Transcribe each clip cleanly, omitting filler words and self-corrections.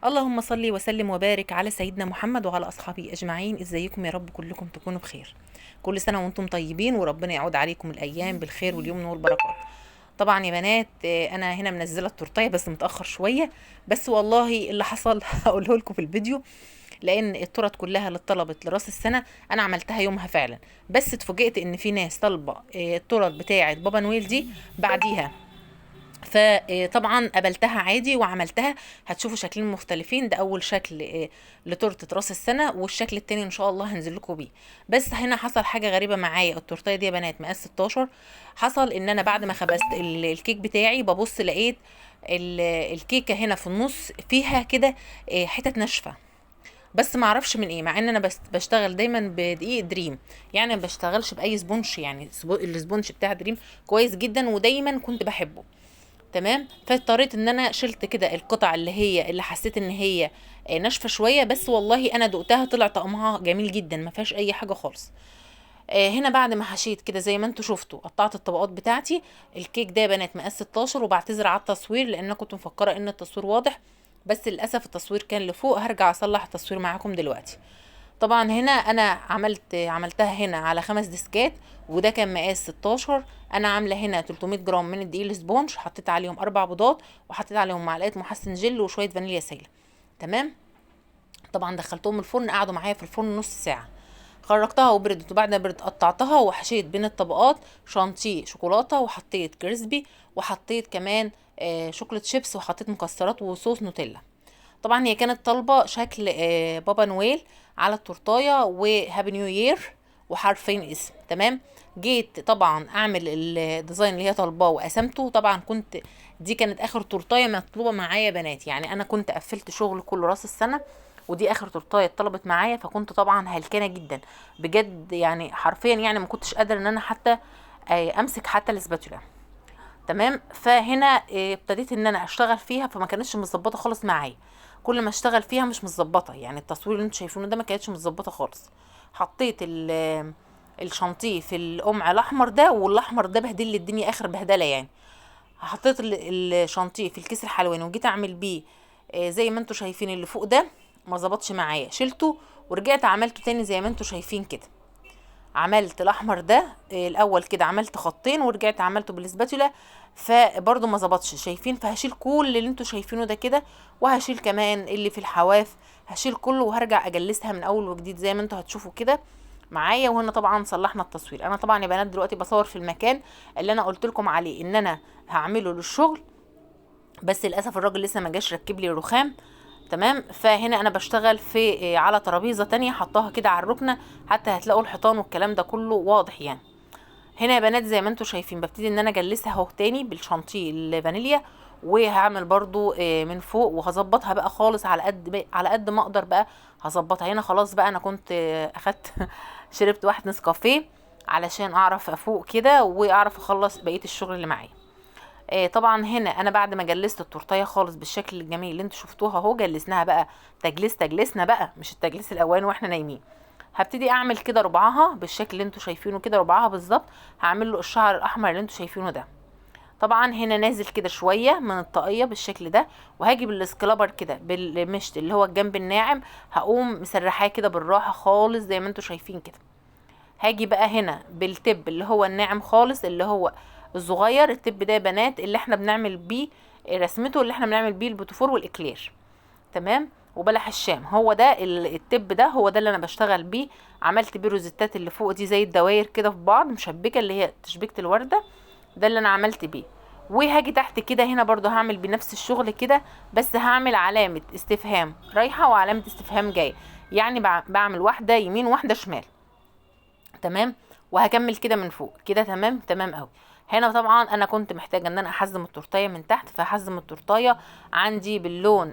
اللهم صل وسلم وبارك على سيدنا محمد وعلى اصحابه اجمعين. ازيكم؟ يا رب كلكم تكونوا بخير. كل سنة وانتم طيبين، وربنا يعود عليكم الايام بالخير واليمن والبركات. طبعا يا بنات، انا هنا منزله التورتيه بس متاخر شوية، بس والله اللي حصل هقوله لكم في الفيديو، لان التورت كلها اللي اتطلبت لراس السنة انا عملتها يومها فعلا، بس اتفوجئت ان في ناس طالبه التورت بتاعه بابا نويل دي بعديها، فطبعا قبلتها عادي وعملتها. هتشوفوا شكلين مختلفين، ده اول شكل لتورته راس السنة، والشكل التاني ان شاء الله هنزل لكم بيه. بس هنا حصل حاجة غريبة معايا، التورتيه دي يا بنات مقاس 16. حصل ان انا بعد ما خبزت الكيك بتاعي ببص لقيت الكيكه هنا في النص فيها كده حتت ناشفة، بس ما اعرفش من ايه، مع ان انا بس بشتغل دايما بدقيق دريم، يعني ما بشتغلش باي sponge، يعني ال sponge بتاع دريم كويس جدا ودايما كنت بحبه، تمام. فاضطريت ان انا شلت كده القطع اللي هي اللي حسيت ان هي ناشفة شوية، بس والله انا دقتها طلع طعمها جميل جدا، ما فيهاش اي حاجة خالص. هنا بعد ما حشيت كده زي ما انتوا شفتوا قطعت الطبقات بتاعتي. الكيك ده يا بنات مقاس 16، وبعتذر على التصوير لان انا كنت مفكرة ان التصوير واضح، بس للاسف التصوير كان لفوق. هرجع اصلح التصوير معاكم دلوقتي. طبعا هنا انا عملتها هنا على 5 ديسكات، وده كان مقاس 16. انا عامله هنا 300 جرام من الدقيق ال sponge، حطيت عليهم 4 بيضات، وحطيت عليهم معلقه محسن جل وشوية فانيليا سايله، تمام. طبعا دخلتهم الفرن، قعدوا معايا في الفرن نص ساعة، خرجتها وبردت، وبعد ما بردت قطعتها وحشيت بين الطبقات شانتيه شوكولاتة، وحطيت crispy، وحطيت كمان chocolate chips، وحطيت مكسرات وصوص نوتيلا. طبعا هي كانت طالبه شكل بابا نويل على التورتايه و happy new year وحرفين اسم، تمام. جيت طبعا اعمل ال design اللي هي طالباه وقسمته. طبعا دي كانت اخر تورتايه مطلوبه معايا يا بنات، يعني انا كنت قفلت شغل كله راس السنة، ودي اخر تورتايه اتطلبت معايا، فكنت طبعا هلكانه جدا بجد، يعني حرفيا يعني ما كنتش قادرة ان انا حتى امسك حتى ال spatula، تمام. فهنا ابتديت ان انا اشتغل فيها، فما كانتش متظبطه خالص معايا، كل ما اشتغل فيها مش متظبطه، يعني التصوير اللي انتوا شايفينه ده ما كانتش متظبطه خالص. حطيت الشانتيه في القمع الاحمر ده، والاحمر ده بهدل لي الدنيا اخر بهدله يعني. حطيت الشانتيه في الكيس الحلواني وجيت اعمل بيه زي ما انتوا شايفين اللي فوق ده ما ظبطش معايا، شلته ورجعت عملته تاني زي ما انتوا شايفين كده. عملت الاحمر ده الاول كده، عملت خطين ورجعت عملته بالسباتولا، فبرضه ما ظبطش، شايفين. فهشيل كل اللي انتوا شايفينه ده كده، وهشيل كمان اللي في الحواف، هشيل كله وهرجع اجلسها من اول وجديد زي ما انتوا هتشوفوا كده معايا. وهنا طبعا صلحنا التصوير. انا طبعا يا بنات دلوقتي بصور في المكان اللي انا قلت لكم عليه ان انا هعمله للشغل، بس للاسف الراجل لسه ما جاش ركب لي الرخام، تمام. فهنا انا بشتغل على ترابيزة تانية حطاها كده على الركنه، حتى هتلاقوا الحيطان والكلام ده كله واضح يعني. هنا يا بنات زي ما انتوا شايفين ببتدي ان انا اجلسها اهو تاني بالشانتيه الفانيليا، وهعمل برضو من فوق، وهظبطها بقى خالص على قد ما اقدر بقى هظبطها. هنا خلاص بقى انا كنت اخدت شربت واحد نسكافيه علشان اعرف افوق كده واعرف اخلص بقية الشغل اللي معايا. طبعا هنا انا بعد ما جلست التورتيه خالص بالشكل الجميل اللي انتوا شفتوها اهو، جلسناها بقى تجلسنا بقى مش التجليس الاولاني واحنا نايمين. هبتدي اعمل كده ربعها بالشكل اللي انتوا شايفينه كده، ربعها بالظبط. هعمل له الشعر الاحمر اللي انتوا شايفينه ده، طبعا هنا نازل كده شوية من الطاقية بالشكل ده، وهاجي بال scraper كده بالمشط اللي هو الجنب الناعم، هقوم مسرحاه كده بالراحة خالص زي ما انتوا شايفين كده. هاجي بقى هنا بال tip اللي هو الناعم خالص اللي هو الصغير، ال tip ده يا بنات اللي احنا بنعمل بيه رسمته، اللي احنا بنعمل بيه البوتفور والاكلير، تمام، وبلح الشام. هو ده ال tip ده هو ده اللي انا بشتغل بيه. عملت بيه روزيتات اللي فوق دي زي الدواير كده في بعض مشبكه، اللي هي تشبيكه الورده، ده اللي انا عملت بيه. وهاجي تحت كده هنا برضو هعمل بنفس الشغل كده، بس هعمل علامة استفهام رايحة وعلامة استفهام جاية، يعني بعمل واحدة يمين واحدة شمال، تمام. وهكمل كده من فوق كده، تمام تمام قوي. هنا طبعا انا كنت محتاجه ان انا احزم التورتيه من تحت، فهحزم التورتيه عندي باللون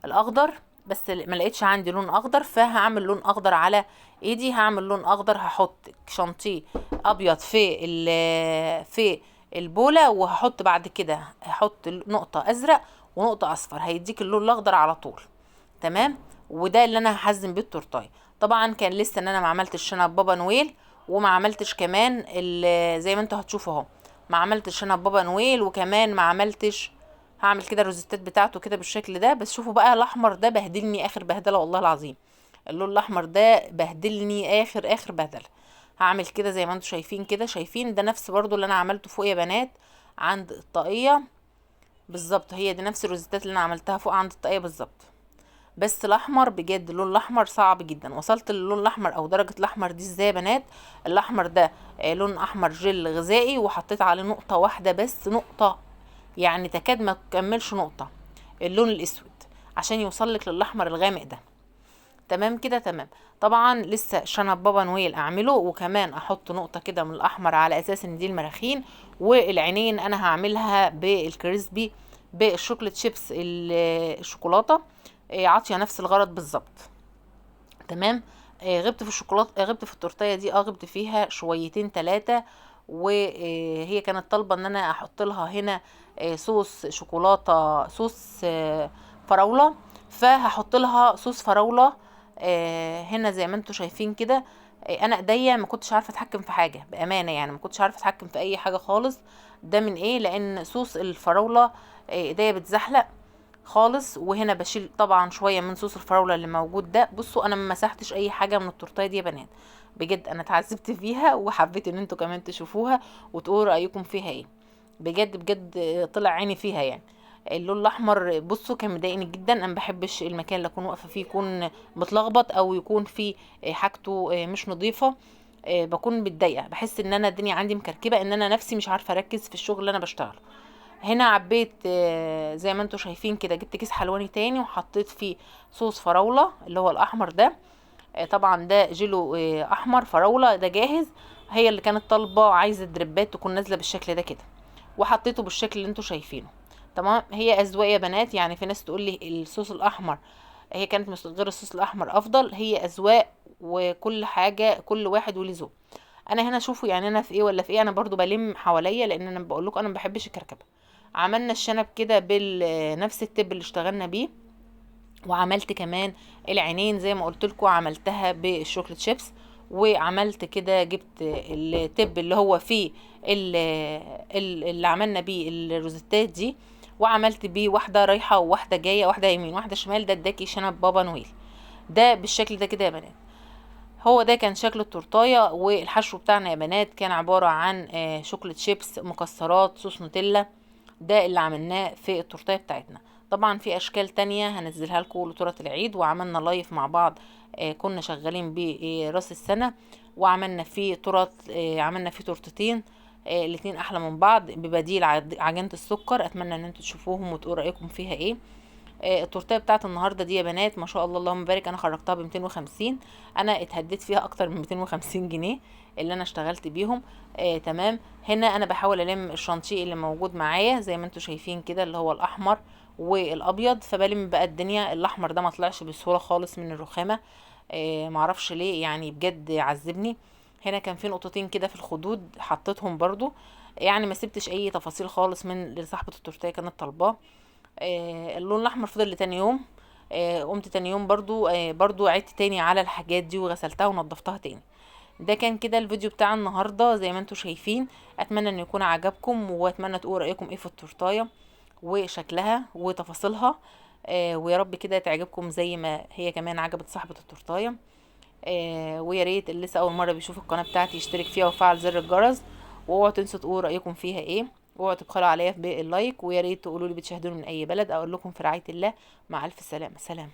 الاخضر، بس ما لقيتش عندي لون اخضر، فهعمل لون اخضر على ايدي. هعمل لون اخضر، هحط شانتيه ابيض في البوله، وهحط بعد كده هحط نقطة ازرق ونقطة اصفر، هيديك اللون الاخضر على طول، تمام. وده اللي انا هحزم بيه التورتيه. طبعا كان لسه ان انا ما عملتش شنب بابا نويل، وما عملتش كمان زي ما انتوا هتشوفوا اهو، ما عملتش شنب بابا نويل، وكمان ما عملتش هعمل كده الروزيتات بتاعته كده بالشكل ده. بس شوفوا بقى الاحمر ده بهدلني اخر بهدله والله العظيم، اللون الاحمر ده بهدلني اخر اخر بهدله. هعمل كده زي ما انتم شايفين كده، شايفين ده نفس برضو اللي انا عملته فوق يا بنات عند الطاقية بالظبط، هي دي نفس الروزيتات اللي انا عملتها فوق عند الطاقية بالظبط. بس الاحمر بجد اللون الاحمر صعب جدا. وصلت للون الاحمر او درجه الاحمر دي ازاي يا بنات؟ الاحمر ده لون احمر جل غذائي، وحطيت عليه نقطة واحدة بس، نقطة يعني تكاد ما تكملش نقطة، اللون الاسود عشان يوصل لك للاحمر الغامق ده. تمام كده؟ تمام. طبعا لسه شنب بابا نويل اعمله، وكمان احط نقطة كده من الاحمر على اساس ان دي المراخين. والعينين انا هعملها بال crispy بال chocolate chips الشوكولاتة، عاطيه نفس الغرض بالظبط. تمام. غبت في الشوكولاتة، غبت في التورتيه دي، غبت فيها شويتين ثلاثة، وهي كانت طالبه ان انا احط لها هنا صوص شوكولاتة، صوص فراوله، فهحط لها صوص فراوله هنا زي ما انتم شايفين كده. انا ايديا ما كنتش عارفه اتحكم في حاجة بامانه، يعني ما كنتش عارفه اتحكم في اي حاجة خالص. ده من ايه؟ لان صوص الفراوله ايديا بتزحلق خالص. وهنا بشيل طبعا شوية من صوص الفراوله اللي موجود ده. بصوا انا ما مسحتش اي حاجة من التورتيه دي يا بنات، بجد انا اتعذبت فيها، وحبيت ان انتوا كمان تشوفوها وتقولوا رايكم فيها ايه. بجد بجد طلع عيني فيها يعني. اللون الاحمر بصوا كان مضايقني جدا، انا ما بحبش المكان اللي اكون واقفة فيه يكون متلخبط او يكون فيه حاجته مش نظيفة، بكون متضايقة، بحس ان انا الدنيا عندي مكركبه، ان انا نفسي مش عارفه اركز في الشغل اللي انا بشتغله. هنا عبيت زي ما انتم شايفين كده، جبت كيس حلواني تاني وحطيت فيه صوص فراوله اللي هو الاحمر ده، طبعا ده جيلو احمر فراوله ده جاهز، هي اللي كانت طالبه عايزه دربات تكون نازله بالشكل ده كده، وحطيته بالشكل اللي انتم شايفينه. تمام. هي اذواق يا بنات، يعني في ناس تقول لي الصوص الاحمر هي كانت غير الصوص الاحمر افضل، هي اذواق وكل حاجة كل واحد وليه ذوق. انا هنا شوفوا يعني انا في ايه ولا في ايه، انا برضو بلم حواليا لان انا بقول لكم انا ما بحبش الكركبه. عملنا الشنب كده بنفس التب اللي اشتغلنا بيه، وعملت كمان العينين زي ما قلت لكم عملتها بال chocolate chips، وعملت كده جبت ال tip اللي هو فيه اللي عملنا بيه الروزيتات دي، وعملت بيه واحدة رايحة وواحدة جاية، واحدة يمين واحدة شمال، ده اداكي شنب بابا نويل ده بالشكل ده كده يا بنات. هو ده كان شكل التورتايه. والحشو بتاعنا يا بنات كان عبارة عن chocolate chips، مكسرات، صوص نوتيلا، ده اللي عملناه في التورتايه بتاعتنا. طبعا في اشكال تانية هنزلها لكم لتورته العيد، وعملنا live مع بعض، كنا شغالين براس السنة، وعملنا فيه تورت، عملنا فيه تورتتين، الاتنين احلى من بعض ببديل عجينه السكر. اتمنى ان انتوا تشوفوهم وتقولوا رايكم فيها ايه. التورتيه بتاعت النهارده دي يا بنات ما شاء الله اللهم بارك، انا خرجتها ب 250، انا اتهديت فيها اكتر من 250 جنيه اللي انا اشتغلت بيهم. تمام. هنا انا بحاول الم الشانتيه اللي موجود معايا زي ما انتوا شايفين كده، اللي هو الاحمر والابيض، فبلم بقى الدنيا. الاحمر ده ما طلعش بسهولة خالص من الرخامه، معرفش ليه يعني بجد عذبني. هنا كان في نقطتين كده في الخدود حطيتهم برضو، يعني ما سبتش اي تفاصيل خالص من اللي صاحبه التورتيه كانت طالباه. اللون الاحمر فضل لتاني يوم، قمت تاني يوم برضو عدت تاني على الحاجات دي وغسلتها ونضفتها تاني. ده كان كده الفيديو بتاع النهارده زي ما انتم شايفين. اتمنى ان يكون عجبكم، واتمنى تقولوا رايكم ايه في التورتايه وشكلها وتفاصيلها، ويا رب كده تعجبكم زي ما هي كمان عجبت صاحبه التورتايه. ويا ريت اللي لسه اول مرة بيشوف القناة بتاعتي يشترك فيها ويفعل زر الجرس، واوعوا تنسوا تقولوا رايكم فيها ايه، اوعوا تبخلوا عليا بال like، ويا ريت تقولوا لي بتشاهدوني من اي بلد. اقول لكم في رعاية الله، مع الف سلامه. سلام.